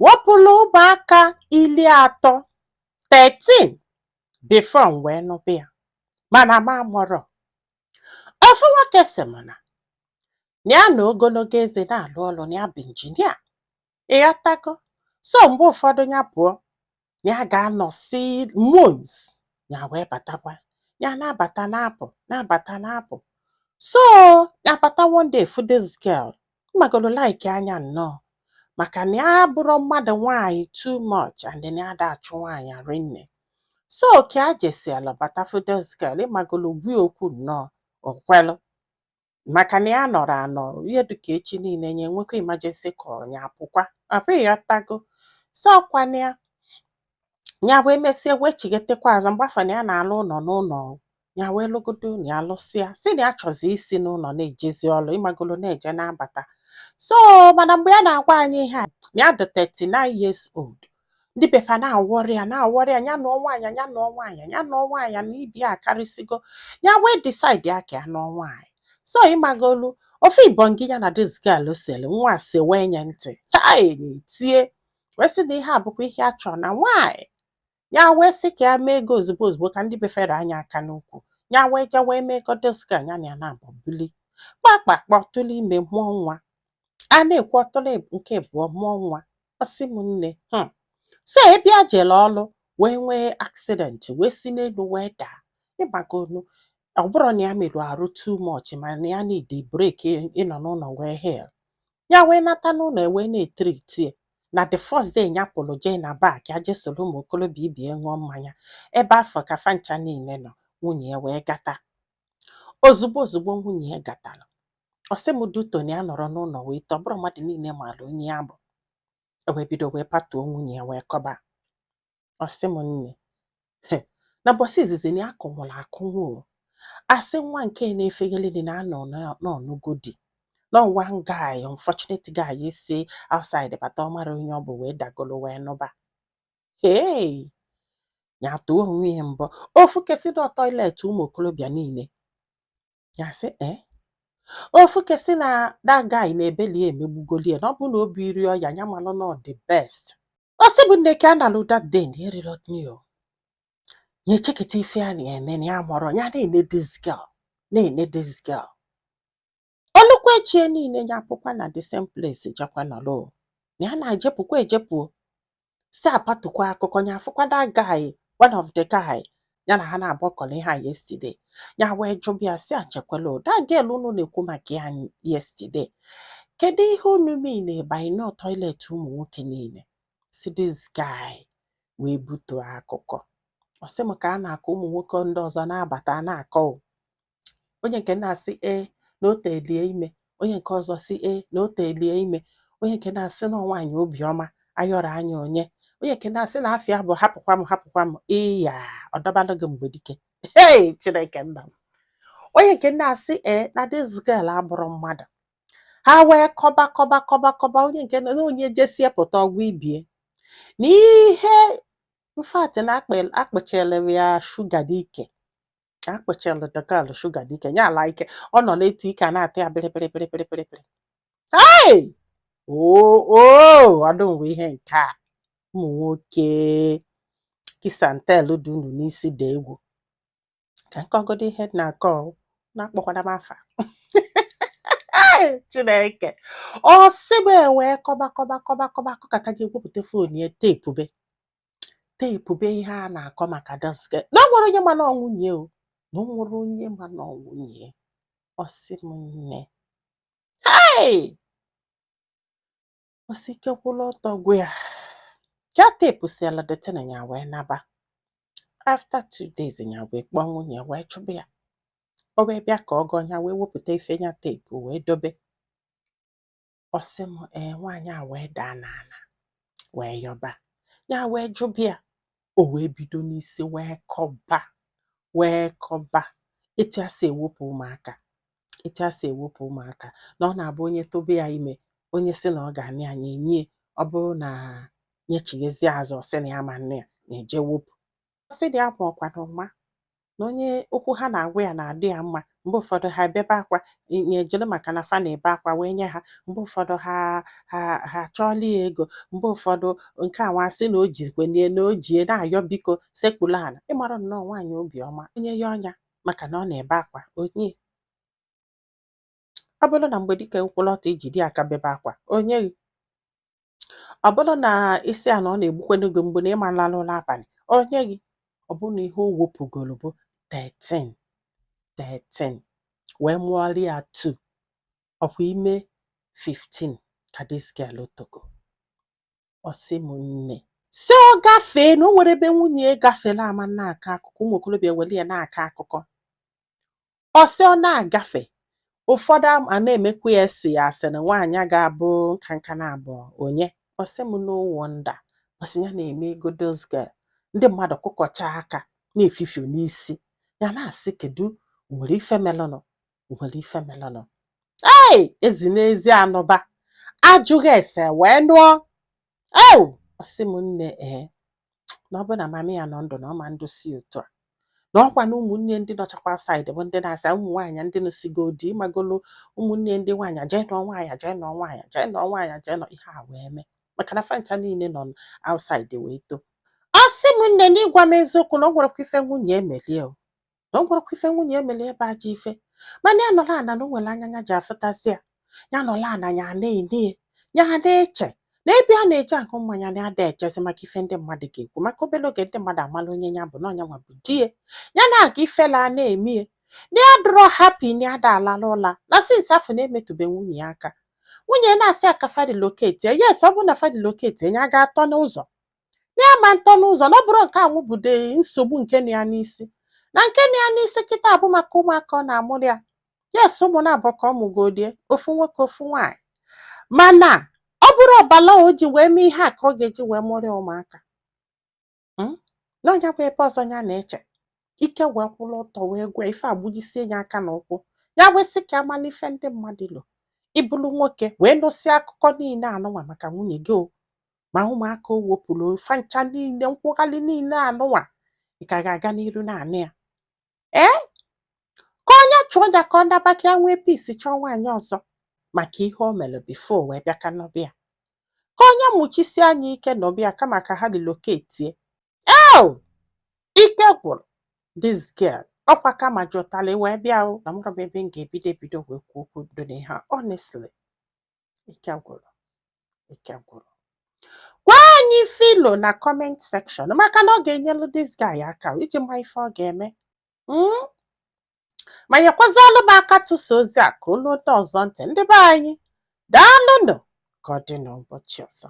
Wepụlụ ụmụaka 13, 13, before m wee nụba ya. Mana m amụrọ. Ofu nwoke sị m na ya na ogologo eze na-alụ ọlụ, na ya bụ engineer, ịghọtago? So mgbe ụfọdụ ya pụọ, ya ga-anọsi months, ya wee batakwa. Ya na-abata na-apụ, na-abata na-apụ. So ya bata one day, fu this girl mmagolo, like anya nnọọ, maka na ya bụrụ mmadụ nwaanyị too much and na ya da achụ nwaanyị rinne. So ka a jesiala bata, fu this girl, ịmagolo, gwa okwu nnọọ, okwelu, maka na ya nọrọ anọ ihe dịka echi niile, ya enwekwa emergency call, ya apụkwa apụ, ịghọtago? So ọkwana ya, ya wee mesie wee chigetekwa azụ. Mgbe afọ na ya na-alụ ụlọ n'ụlọ, ya wee lụgodo na ya lụsịa, si na ya chọzi isi n'ụlọ na-ejezi ọlụ, ịmagolo, na-eje na-abata. So mana mgbe ya na-agwa anyị ihe a, na ya dị 39 years old. Ndị befa na-awọrị ya, na-awọrị ya, ya nụọ nwaanyị, ya nụọ nwaanyị, ya nụọ nwaanyị, na ibi ya akarịsịgo. Ya wee decide ya ka ya nụọ nwaanyị. So ịmagolu, ofe ibongi ya na this girl sere nwa sewe nye ntị ha na-etie, wee sị na ihe a bụkwa ihe a chọrọ na nwaanyị. Ya wee sị ka ya mee ego ozugbo ozugbo, ka ndị befere anya aka n'ukwu. Ya wee jee wee mee ego. This girl ya na ya na-abụ bili kpakpakpọ, tụrụ ime, mụọ nwa. A na-ekwu, ọtụrụ nke abụọ, mụọ nwa. Ọsị m nne, so ebe a jere ọlụ wee nwee accident, wee si n'elu wee daa, ịgbagonu. Ọ bụrụ na ya merụ arụ too much, mana ya need break ịnọ n'ụlọ wee heal. Ya wee nata n'ụlọ, wee na-etreati. Na the first day ya pụrụ jee na bar ka ya jee soro ụmụ okorobịa ibie ṅụọ mmanya, ebe afọ ka fancha niile nọ, nwunye ya wee gata. Ozugbo ozugbo nwunye ya gatara, ọ sị m duto na ya nọrọ n'ụlọ wee tọọ, bụrụ mmadụ niile maara onye ya bụ. E wee bido wee patuo nwunye ya, wee kọba. Ọ sị m nne, na mbọsị izizi na ya kụnwụrụ akụnwụ o, asị nwa nke na-efegheli dị na anọ n'ọnụgo di no one guy, unfortunate guy si outside bata, ọ mara onye ọ bụ, wee dagolo wee nụba. Hey, ya tụọ onwe ya mbọ ofu kesi nọ toilet ụmụ okorobịa niile. Ya sị eh, ofu kesi na that guy na-ebeli ya, emegbugolie, na ọ bụ na obi rie ya, ya malụ na ọ the best. Ọ sị bụ nne, ka a na-alụ that day na eriro nri o, ya echeketa ife a na-eme na ya mọrọ ya, na-ene this girl, na-ene this girl. Olukwa echie niile, ya apụkwa na the same place, jekwa nọrọ o, na ya na-ejepụkwa ejepụ o. Si apatụkwa akụkọ, ya afụkwa that guy, one of the guy ya na ha na-agbakọrọ ihe a yesterday. Ya wee jụbịa si achekwala o, that girl unu na-ekwu maka ya yesterday, kedu ihe unu mean by no toilet ụmụ nwoke niile? Si this guy wee butuo akụkọ. Ọ sị m ka a na-akọ, ụmụ nwoke ndị ọzọ na-abata na-akọ o. Onye nke na-asị ee na o telie ime, onye nke ọzọ si ee na o telie ime, onye nke na-asị na nwaanyị obiọma ayọrọ anya, onye onye nke na-asị na afịa bụ hapụkwa m, hapụkwa m ịya ọdọbalụ gị mgbe dike. Hey, Chineke nna m! Onye nke na-asị ee na this girl abụrụ mmadụ. Ha wee kọba kọba kọba kọba. Onye nke na onye jesie pụta ọgwụ ibie na ihe mfat na akpịchara ya shuga n'ike, akpịchara the girl shuga n'ike, ya ala ike ọ nọ n'etu ike a na-ata ya pịrịpịrịpịrịpịrịpịrị. Hey! Oo, ọdụ mgbe ihe nke a, ụmụ nwoke kisantel dị unu n'isi dị egwu. Ka nkọgodo ihe na-akọ na-akpọkwana m afa. Hey, Chineke! Ọ sị m wee kọba kọba kọba kọba, kọkata gị ewepụta phone ya, tepube tepube ihe a na-akọ maka this girl, na o nwere onye ma na ọ nwunye o, na o nwere onye ma na ọ nwunye. Ọ sị m nne, hey! Ọ sị ike kwụlụ ọtọ gwụ ya. Ka tepụsịala the thing, ya wee naba. After 2 days, ya wee kpọọ nwunye, wee chụba ya. O wee bịa ka ọ gọọ ya, wee wepụta ife ya tepu wee dobe. Ọ sị m ee, nwaanyị a wee daa n'ala wee yọba ya, wee jụba ya. O wee bido n'isi wee kọba, wee kọba etu a si ewepụ ụmụaka, etu a si ewepụ ụmụaka, na ọ na-abụ onye tobe ya ime, onye sị na ọ ga-anụ ya, ya enye. Ọ bụrụ na nyechighezie azụ, ọ sị na ya ma nne ya na-eje wepụ. Ọ sị na ya bụ ọkwa na ụma. Na onye okwu ha na-agwa ya na-adị ya mma. Mgbe ụfọdụ ha ebebe akwa, nye ejele maka na fa na-ebe akwa wee nye ha. Mgbe ụfọdụ ha chọọla ya ego. Mgbe ụfọdụ nke a nwa sị na o jikwenye na o jie na-ayọ, biko sekpulu ala. Ịmara nnọọ nwaanyị obiọma, onye ya ọnya maka na ọ na-ebe akwa onye. Ọ bụrụ na mgbe dike kwụrụ ọtọ iji di aka bebe akwa onye gị, ọ bụrụ na isi a na ọ na-egbukwenu gị mgbu na ịma nlalụ ụla abalị onye gị, ọ bụrụ na ihe o wepụgoro bụ 13 13 wee mụọrọ ya 2, ọkwa ime 15 ka this girl togo. Ọ sị m nne, si ọ gafee na o nwere ebe nwunye ya gafere ama na-akọ akụkọ. Ụmụ okorobịa were ya na-akọ akụkọ. Ọ sị ọ na-agafe, ụfọdụ a na-emekwa ya, si ya asị na nwaanyị ga-abụ nka nka na abụọ onye. Ọ sị m no wonder. Ọ sị ya na-eme ego this girl, ndị mmadụ kụkọcha aka na-efifio n'isi ya, na-asị kedu nwere ife melụnụ, nwere ife melụnụ. Ei, ezi n'ezi anụba ajụghị ese wee nụọ. Ew, ọ sị m nne, ee, na ọ bụ na mami ya nọ ndụ na ọ ma ndụ si otu a, na ọkwa na ụmụnne ndị nọchakwa side bụ ndị na-asị ụmụ nwaanyị ndị nụsigo di, ịmagolo ụmụnne ndị nwaanyị jee nụọ nwaanyị, jee nụọ nwaanyị, jee nụọ nwaanyị, jee nụọ ihe a wee mee, maka na fancha niile nọ outside wee too. Ọ sị m nne, na ịgwa m eziokwu, na ọ nwerekwa ife nwunye emelie o, na ọ nwerekwa ife nwunye emelie ebe ajọ ife, mana ya nọrọ ana na o nwere anya ya ji afụtasị ya. Ya nọrọ ana ya na-ene ya, ya na-eche na ebe a na-eje aṅụ mmanya na ada echezi maka ife ndị mmadụ ga-ekwu, maka obere oge ndị mmadụ amala onye ya bụ na ọnya nwa bụ di ya. Ya na-aga ifela na-eme ya na ya dụrọ happy, na ya da alala ụla na since afọ na-emetụbe nwunye ya aka. Nwunye na-asị aka fa relocate ya. Yes, ọ bụrụ na fa relocate ya, ga-atọ n'ụzọ ya ma ntọ n'ụzọ, na ọ bụrụ nke a nwụbude nsogbu nke nọ ya n'isi, na nke nọ ya n'isi kịta bụ maka ụmụaka ọ na-amụrụ ya. Yes, ụmụ na-abụọ ka ọ mụgodie, ofu nwoke, ofu nwaanyị, mana ọ bụrụ ọbala o ji wee mee ihe a ka ọ ga-eji wee mụrụ ya ụmụaka. N'ọnya bụ ebe ọzọ ya na-eche ike wee kwụrụ ọtọ wee gwa ife agbujisie ya aka n'ụkwụ ya, wee sị ka amala ife ndị mmadụ lụ. Ịbụrụ nwoke wee nụsịa akụkọ niile anụnwa maka nwunye gị o, ma ụmụaka o wepụrụ fancha niile, nkwụghalị niile anụnwa, ị ka ga-aga n'iru na-anụ ya? Ee, ka onye chụọ ya ka ọ naba, ka ya nwee peace, chọọ nwaanyị ọzọ maka ihe o mere before wee bịa ka nọbịa, ka onye mụchisie anya ike nọbịa kama ka ha relocate. Eo, ike gwụrụ this girl. Ọkwa kama ji ụtalị wee bịa o na mụrụ m ebe m ga-ebido ebido wee kwuo okwu dị n'ihe a. Honestly, ike gwụrụ, ike gwụrụ. Gwa anyị filo na comment section, maka na ọ ga-enyelu this guy aka iji ma ife ọ ga-eme. Ma nyekwazalụ m aka tụsa ozi a ka olu ndị ọzọ ntị. Ndị be anyị, daalụnụ. Ka ọ dị n'ụbọchị ọzọ.